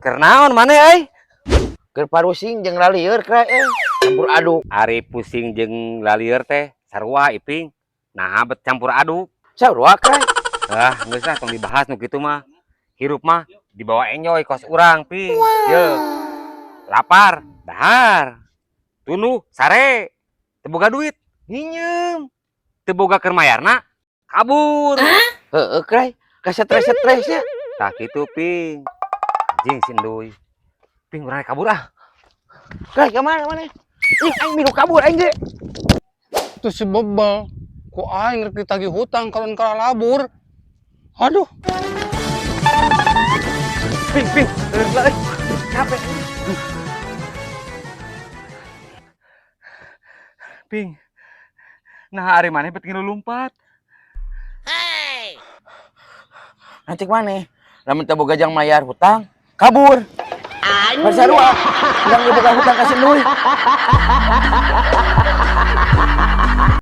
Keur naon maneh euy? Keur parusing jeung lalieur, Kray, eh. Campur aduk. Ari pusing jeung lalieur teh sarua, Iping. Nah, bet campur aduk. Sarua, Kray. Ah, geus lah, tong dibahas nu kitu mah. Hirup mah dibawa enjoy kos urang, Ping. Ye. Lapar, dahar. Tunduh, sare. Teu boga duit, nginjem. Teu boga keur mayarna, kabur. Heeh, Kray. Ka stres-stresnya. Tah kitu, Ping. Anjing si Enduy. Ping, urang kabur ah. Kray, ka mana maneh? Ih, aing milu kabur aing ge. Itu si Bebel. Ku aing rek ditagih hutang kalau labur. Aduh. Ping, Ping, euy, capek. Ping. Nah, ari maneh bet ngilu lumpat? Nanti maneh? Lamun teu boga jang mayar hutang, kabur. Pan sarua. Urang ge boga hutang ka si Enduy.